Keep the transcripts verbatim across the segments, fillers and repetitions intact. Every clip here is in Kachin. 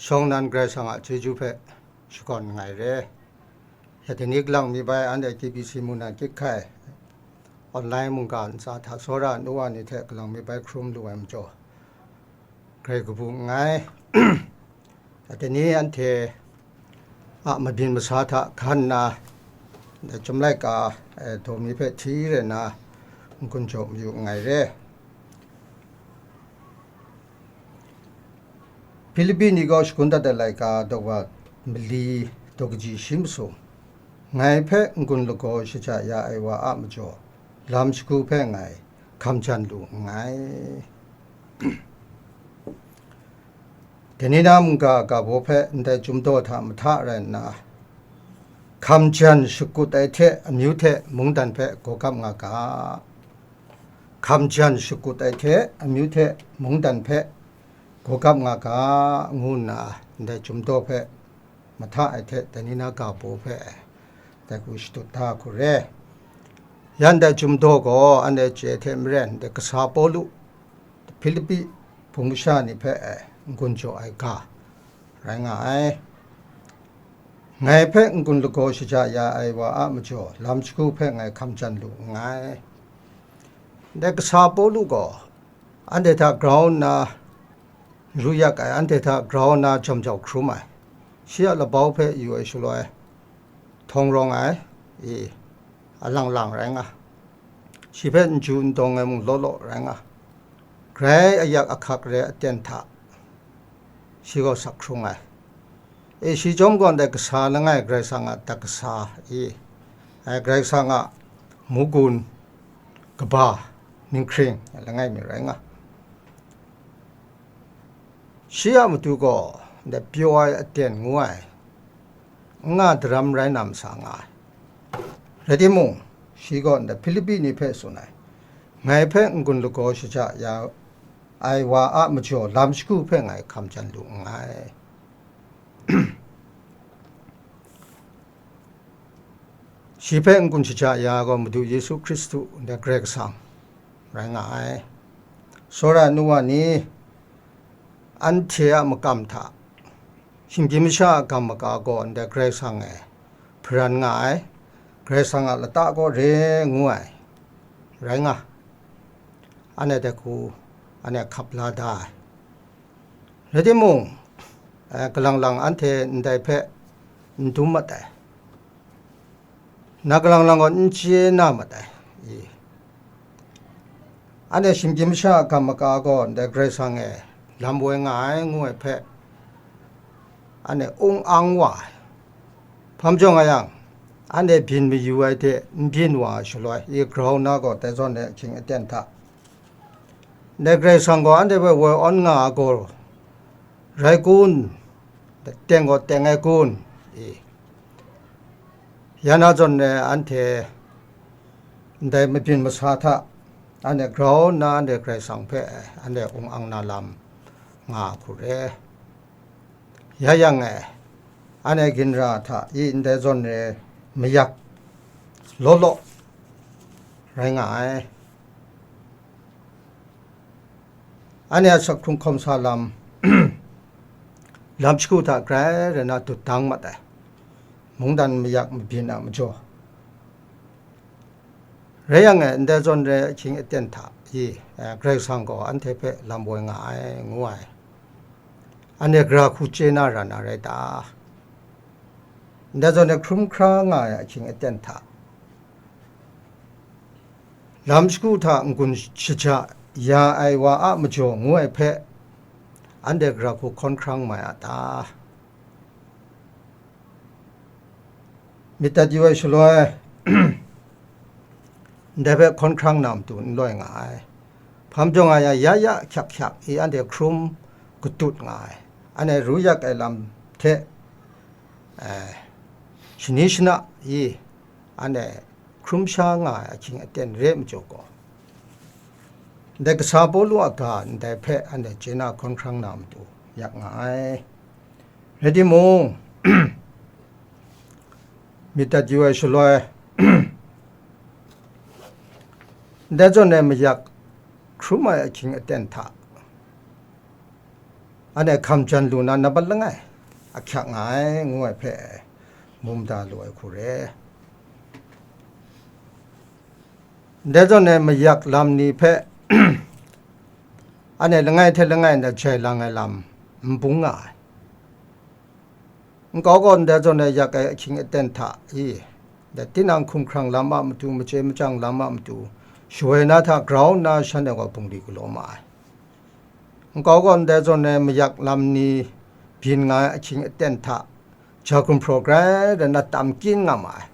Shawng nnan Karai Kasang a chyeju hpe shakawn nngai re. Ya dai ni kalang mi bai anhte K B C mung na kyit hkai, online mungga ntsa hta tsawra nu wa ni hte kalang mi bai hkrum lu ai majaw, grai kabu nngai. Ya dai ni anhte a mabyin masa hta hkan nna, dai Chyum laika, eh, daw mi hpe hti rai nna n-gun jaw mayu nngai re. Hpilipi ni gaw shagun dat ai laika daw wa mali daw kaji shi masum, ngai hpe n-gun lagaw shaja ya ai wa a majaw, lam shagu hpe ngai hkam jan lu nngai. Dai ni na mungga ga baw hpe ndai Chyum daw hta mahta rai nna, hkam jan shakut ai hte amyu hte mungdan hpe gawgap nga ga. Hkam jan shakut ai hte amyu hte mungdan hpe gawgap nga ga, ngu nna ndai Chyum daw hpe mahta ai hte dai ni na ga baw hpe dai hku shadut da hku re. Ya ndai Chyum daw gaw anhte chye ai hte maren, dai kasa Pawlu Hpilipi hpung masha ni hpe n-gun jaw ai ga rai nga ai. Ngai hpe n-gun lagaw shaja ya ai wa a majaw, lam shagu hpe ngai hkam jan lu nngai. Dai kasa Pawlu gaw anhte hta grau nna, ru yak ai anhte hta grau nna jam jau hkrum ai, shi a labau hpe yu ai shaloi, htawng rawng ai, i, alang lang rai nga, shi hpe n ju n dawng ai mung law law rai nga, grai ayak ahkak re aten hta shi gaw sak hkrung ai. E, shi chyawm gaw ndai kasa langai Karai Kasang a dat kasa, i, ai Karai Kasang a mugun kaba ninghkring langai mi rai nga. Shi a matu gaw ndai pyaw ai aten ngu ai n nga daram rai na masa nga ai. Rai timung, shi gaw ndai Hpilipi ni hpe tsun ai, ngai hpe n-gun lagaw shaja ya ai wa a majaw, lam shagu hpe ngai hkam jan lu nngai. Shi hpe n-gun shaja ya ai gaw Madu Yesu Hkristu ndai Karai Kasang rai nga ai. Tsawra nu wa ni, anhte a makam hta shinggyim masha a gam maga gaw ndai Karai Kasang e hparan nga ai, Karai Kasang a lata gaw re ngu ai rai nga, anhte dai hku anhte hkap la da ai. Rai timung, eh, kalang lang anhte ndai hpe n dum mat ai, na kalang lang gaw n chye na mat ai, i, anhte shinggyim masha a gam maga gaw ndai Karai Kasang e lam woi nga ai ngu ai hpe, anhte ung ang wa ai. Hpa majaw nga yang, anhte byin mayu ai hte n byin wa ai shaloi, i grau na gaw dai zawn e ahkying aten hta, ndai Karai Kasang gaw anhte hpe woi awn nga ai gaw rai kun? Teng gaw teng ai kun? I, ya na zawn e anhte ndai mabyin masa hta anhte grau nna anhte Karai Kasang hpe anhte ung ang na lam nga hku re. Ya yang e, anhte ginra hta i ndai zawn re mayak law law rai nga ai. Anhte a sak hkrung hkawm sa lam, lam shagu hta grai rai na dut dang mat ai, mungdan mayak mabyin a majaw. Rai yang e, ndai zawn re ahkying aten hta i, eh, Karai Kasang gaw anhte hpe lam woi nga ai, ngu ai. Anhte gara hku chye na ra na rai ta? Ndai zawn re hkrum hkra nga ai ahkying aten hta, lam shagu hta n-gun shaja ya ai wa a majaw ngu ai hpe, anhte gara hku hkawn hkrang mai a ta? Myit dat yu ai shaloi, ndai hpe hkawn hkrang na matu n loi nga ai. Hpa majaw nga yang, ya ya hkyak hkyak i anhte hkrum katut nga ai. Anhte ru yak ai lam hte, eh, shani shana i anhte hkrum sha nga ai ahkying aten re ai majaw gaw, ndai kasa Pawlu a ga ndai hpe anhte chye na hkawn hkrang na matu yak nga ai. Rai timung, myit dat yu ai shaloi, ndai zawn e mayak hkrum ai ahkying aten hta, anhte hkam jan lu na nampat langai ahkyak nga ai, ngu ai hpe mu mada lu ai hku re. Ndai zawn e mayak lam ni hpe anhte langai hte langai nta jai lang ai lam n bung nga ai. Nkau gaw ndai zawn e yak ai ahkying aten hta i, ndai tinang hkumhkrang lam a matu, machye machyang lam a matu, shawoi na hta grau nna shanhte gaw bungli galaw ma ai. Nkau gaw ndai zawn e mayak lam ni byin nga ai ahkying aten hta, ja gumhpraw grai rai nna tam kyin nga ma ai.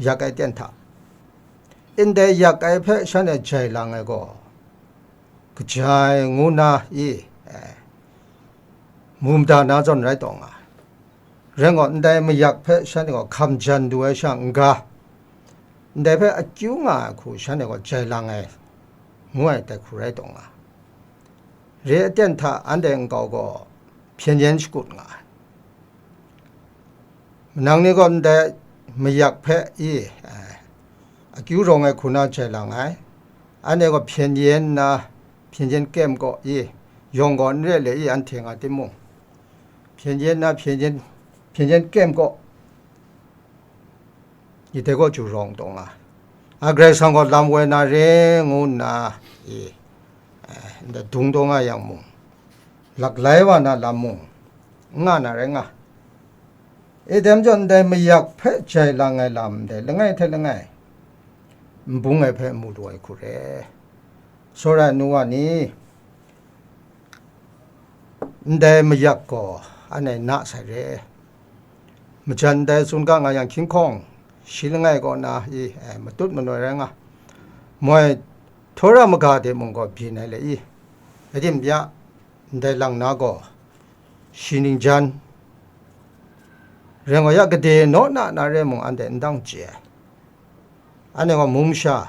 Yak ai ten hta, ndai yak ai hpe shanhte jai lang ai gaw, kaja ai ngu na i, eh, mu mada na zawn rai taw nga ai. Rai gaw, ndai mayak hpe shanhte gaw hkam jan du ai sha n-ga, ndai hpe akyu nga ai hku shanhte gaw jai lang ai, ngu ai dai hku rai taw nga ai. Re aten hta anhte nkau gaw hpyen yen shakut nga ai. Manang ni gaw ndai mayak hpe i, eh, akyu rawng ai hku na jai lang ai. Anhte gaw hpyen yen nna, hpyen yen kem kaw i, yawng gaw n re le i, anhte nga timung, hpyen yen nna, hpyen yen, hpyen yen kem kaw i, dai gaw chyu rawng taw nga ai. A, Karai Kasang gaw lam woi na re ngu nna i, eh, ndai dung taw nga yang mung, laklai wa na lam mung, n nga na rai nga. E, dai majaw ndai mayak hpe jai lang ai lam ndai langai hte langai n bung ai hpe mu lu ai hku re. Tsawra ai nu wa ni, ndai mayak gaw anhte na sai re. Majan ndai tsun ga nga yang hkying hkawng, shi langai kaw na i, eh, matut manoi rai nga. Moi, htawra maga de mung gaw byin ai le i, rai timung ya, ndai lang na gaw, shi ning jan, rai gaw ya, gade naw na na re mung anhte n dang chye ai. Anhte gaw mung masha,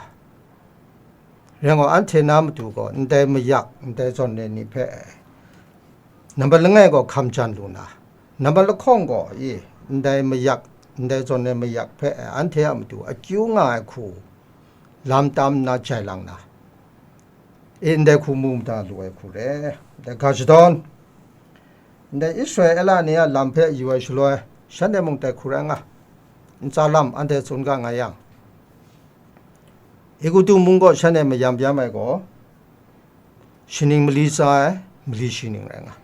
rai gaw anhte na matu gaw ndai mayak, ndai zawn re ni hpe, nambat langai gaw hkam jan lu na, nambat lahkawng gaw i, ndai mayak, ndai zawn re mayak hpe anhte a matu akyu nga ai hku lam tam nna jai lang na, e, ndai hku mu mada lu ai hku re. Ndai ga shadawn, ndai Israela ni a lam hpe yu ai shaloi, shanhte mung dai hku rai nga, ntsa lam anhte tsun ga nga yang, Egutu mung gaw shanhte mayam yam ai gaw, shaning mali tsa ai, mali shi ning rai nga.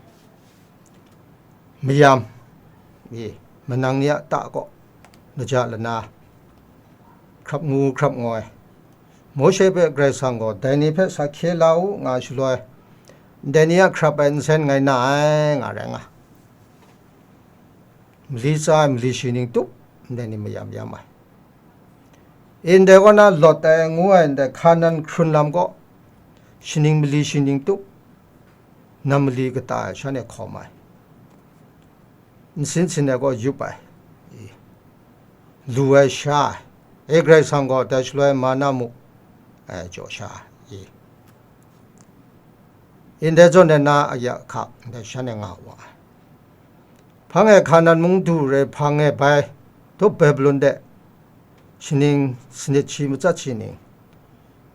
Mayam, e, manang ni a ta kaw, laja lana, hkrap ngu hkrap ngoi, Mawshe hpe Karai Kasang gaw, dai ni hpe sa hkye la u, nga shaloi, ndai ni a hkrap ai nsen ngai na ai, nga rai nga. Mali tsa ai, mali shi ning tup, ndai ni mayam yam ai. E, ndai kaw na Lawt ai ngu ai ndai Hkanan hkrun lam gaw, shaning mali shi ning tup, nam mali kata ai shanhte hkawm ai. Nsin sin ai gaw yup ai, i, lu ai sha ai, e, Karai Kasang gaw dai shaloi mana muk, e, jaw sha ai, i, ndai zawn e na a ya hka ndai shanhte nga wa ai. Hpang e Hkanan mung du re hpang e bai, daw Babilon de shaning sanit shi matsat shi ning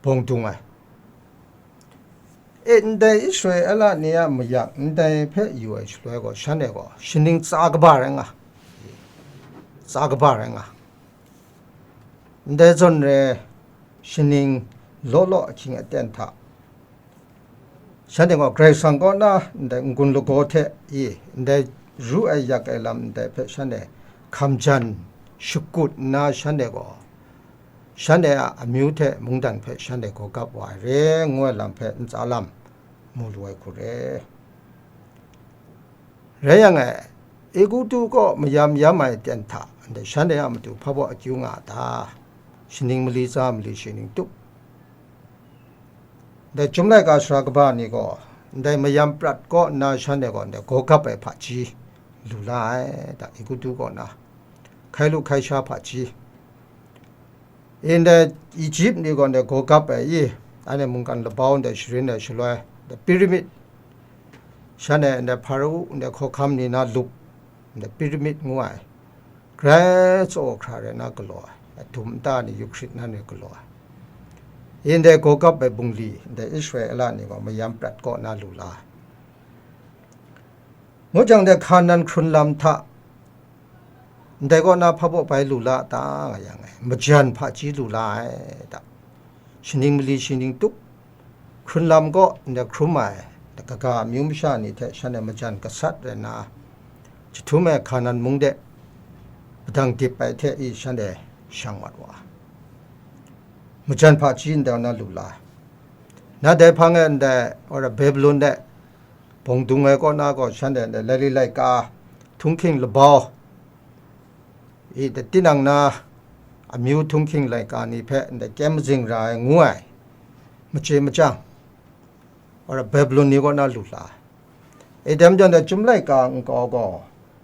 bawng dung ai. E, ndai Israela ni a mayak ndai hpe yu ai shaloi gaw, shanhte gaw shaning tsa kaba rai nga, tsa kaba rai nga. Ndai zawn re shaning law law ahkying aten hta, shanhte gaw Karai Kasang kaw na ndai n-gun lagaw hte i, ndai ru ai yak ai lam ndai hpe shanhte hkam jan shakut nna, shanhte gaw shanhte a amyu hte mungdan hpe shanhte gaw gap wa ai re, ngu ai lam hpe ntsa lam mu lu ai hku re. Rai yang e, Egutu kaw mayam yam ai ten hta ndai shanhte a matu hpa baw akyu nga a ta? Shaning mali tsa, mali shi ning tup. Ndai Chyum Laika Sara kaba ni gaw ndai mayam prat kaw nna shanhte gaw ndai gaw gap ai hpaji lu la ai, da, Egutu kaw na hkai lu hkai sha hpaji. Ndai Egutu ni gaw ndai gaw gap ai i, anhte mungkan labau ndai sharin ai shaloi, ndai pyramid, shanhte ndai Hparau ndai hkawhkam ni na lup, ndai pyramid ngu ai, grai tsaw hkra rai na galaw ai, adum nta ni, Euphrates nan ni galaw ai. Ndai gaw gap ai bungli, ndai Israela ni gaw mayam prat kaw na lu la ai. Ngu jang de, Hkanan hkrun lam hta ndai kaw na hpa baw bai lu la ta nga yang e, majan hpaji lu la ai ta, shaning mali shaning tup hkrun lam kaw ndai hkrum ai kaga amyu masha ni hte shanhte majan gasat rai nna, jahtum e Hkanan mung de padang dip ai hte i shanhte shang mat wa ai. Majan hpaji ndai na lu la ai. Na dai hpang e ndai, ora Babylon de bawng dung ai kaw na gaw shanhte ndai laili laika, htunghking labau, i, tinang na amyu htunghking laika ni hpe ndai kyem mazing ra ai ngu ai, machye machyang, ora Babylon ni kaw na lu la ai. I, dai majaw ndai chyum laika nkau gaw,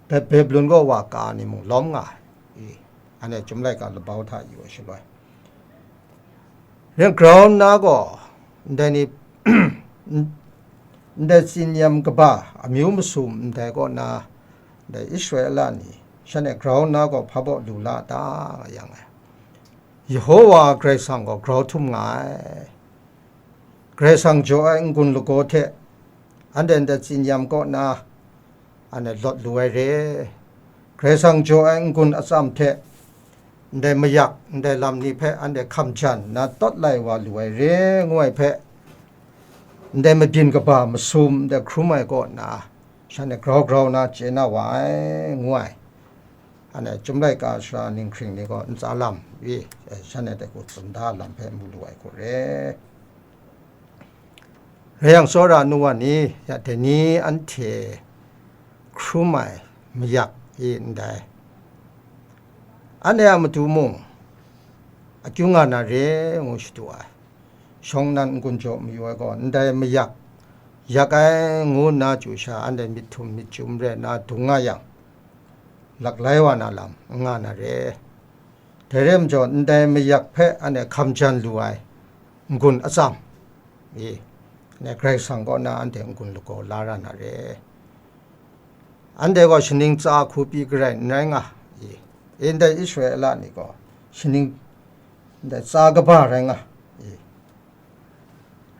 Ba-, Babylon kaw wa ka ni mung lawm nga ai. I, anhte chyum laika labau hta yu ai shaloi, ren grau nna gaw, ndai ni, ndai tsin yam kaba amyu masum ndai kaw na, ndai Israela ni, shanhte grau nna gaw hpa baw lu la ta nga yang e, Yehova Karai Kasang gaw grau htum nga ai. Karai Kasang jaw ai n-gun lagaw hte, anhte ndai tsin yam kaw na, anhte lawt lu ai re. Karai Kasang jaw ai n-gun atsam hte, ndai mayak, ndai lam ni hpe anhte hkam jan nna tawt lai wa lu ai re, ngu ai hpe, ndai mabyin kaba masum, ndai hkrum ai kaw na, shanhte grau grau na chye na wa ai, ngu ai. Anhte chyum laika sara ninghkring ni gaw ntsa lam i, shanhte dai hku tsun da lam hpe mu lu ai hku re. Rai yang, tsawra nu wa ni, ya dai ni anhte hkrum ai mayak i ndai, anhte a matu mung akyu nga na re, ngu shadu ai. Shawng nnan n-gun jaw mayu ai gaw, ndai mayak yak ai ngu nna chyu sha, anhte myit htum myit chyum re nna dung nga yang, laklai wa na lam n nga na re. Dai re majaw, ndai mayak hpe anhte hkam jan lu ai n-gun atsam i, anhte Karai Kasang kaw na anhte n-gun lagaw la ra na re. Anhte gaw shaning tsa hku pyi garai n rai nga i, i ndai Israela ni gaw shaning ndai tsa kaba rai nga i.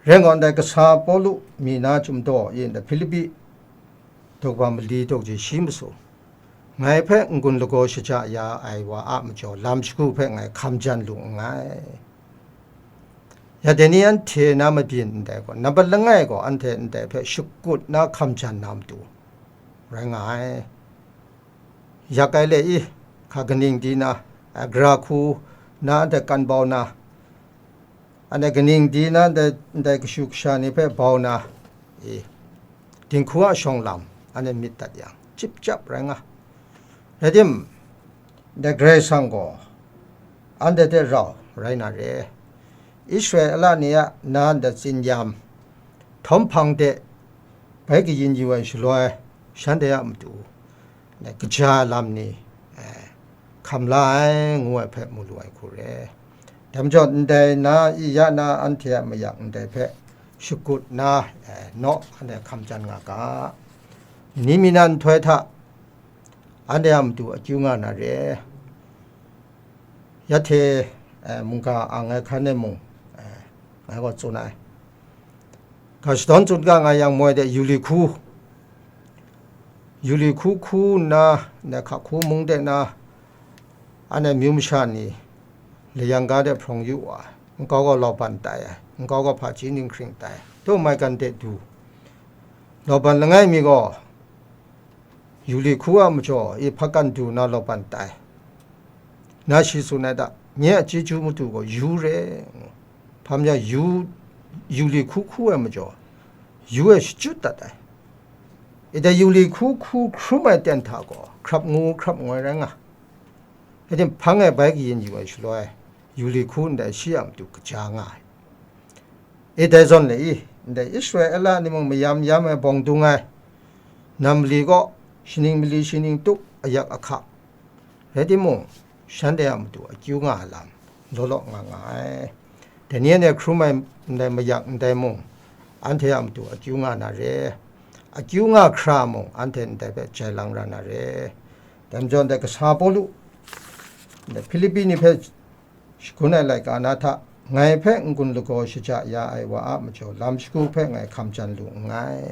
Rai ngai, ndai kasa Pawlu mi na chyum daw i ndai Hpilipi daw kaba mali daw kaji shi masum, ngai hpe n-gun lagaw shaja ya ai wa a majaw, lam shagu hpe ngai hkam jan lu nngai. Ya dai ni anhte na mabyin ndai gaw, nambat langai gaw anhte ndai hpe shakut na hkam jan na matu rai nga ai. Yak ai le i, hka kaning di na, a, gara hku na, anhte kan bau na, anhte kaning di na, ndai, ndai kashu kasha ni hpe bau na, i, dinghku a shawng lam anhte myit dat yang, chyip chyap rai nga. Rai tim, ndai Karai Kasang gaw anhte hte rau rai na re. Israela ni a na ndai tsin yam, htawm hpang de bai kayin yu ai shaloi, shanhte a matu, kaja lam ni, eh, hkam la ai, ngu ai hpe mu lu ai hku re. Dai majaw, ndai na i ya na anhte a mayak ndai hpe shakut na, eh, naw, anhte hkam jan nga ga, ni mi na nhtoi hta anhte a matu akyu nga na re. Ya hte, eh, mungga ang ai hkan e mung, eh, ngai gaw tsun ai. Ga shadawn tsun ga nga yang moi de, yu li hku, yu li hku hku nna, ndai hka hku mung de na, anhte myu masha ni layang ga de hprawng yu wa ai. Nkau gaw lauban tai ai, nkau gaw hpaji ninghkring tai ai, daw maigan de du. Lauban langai mi gaw, yu li hku a majaw i hpakan du na lauban tai. Na shi tsun ai da, nye a chyeju matu gaw yu re, ngu. Hpa majaw yu, yu li hku hku ai majaw, yu e shachyut dat ai. I dai yu li hku hku hkrum ai ten hta gaw, hkrap ngu hkrap ngoi rai nga. Rai tim, hpang e bai kayin yu ai shaloi, yu li hku ndai shi a matu kaja nga ai. E dai zawn le i, ndai Israela ni mung mayam yam ai bawng dung ai, nam mali kaw, shaning mali shaning tup ayak ahkang, rai timung, shanhte a matu akyu nga ai lam, law law nga nga ai. Dai ni anhte hkrum ai ndai mayak ndai mung, anhte a matu akyu nga na re, akyu nga hkra mung, anhte ndai hpe jai lang ra na re. Dai majaw, ndai kasa Pawlu, ndai Hpilipi ni hpe shagun ai laika na hta, ngai hpe n-gun lagaw shaja ya ai wa a majaw, lam shagu hpe ngai hkam jan lu nngai.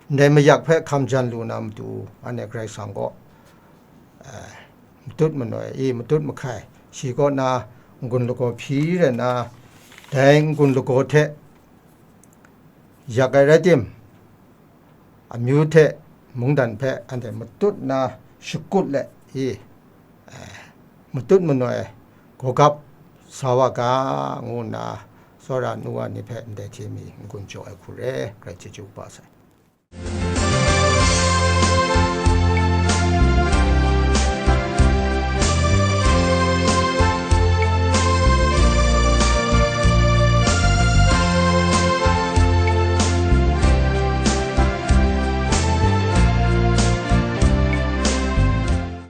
ndai mayak hpe hkam jan lu na matu, anhte Karai Kasang kaw, eh, matut manoi, i matut mahkai, shi kaw na n-gun lagaw hpyi rai nna, dai n-gun lagaw hte yak ai rai tim, amyu hte mungdan hpe anhte matut na shakut let i, eh, matut manoi gawgap sa wa ga, ngu nna tsawra nu wa ni hpe ndai hte mi n-gun jaw ai hku re, Karai chyeju kaba sai.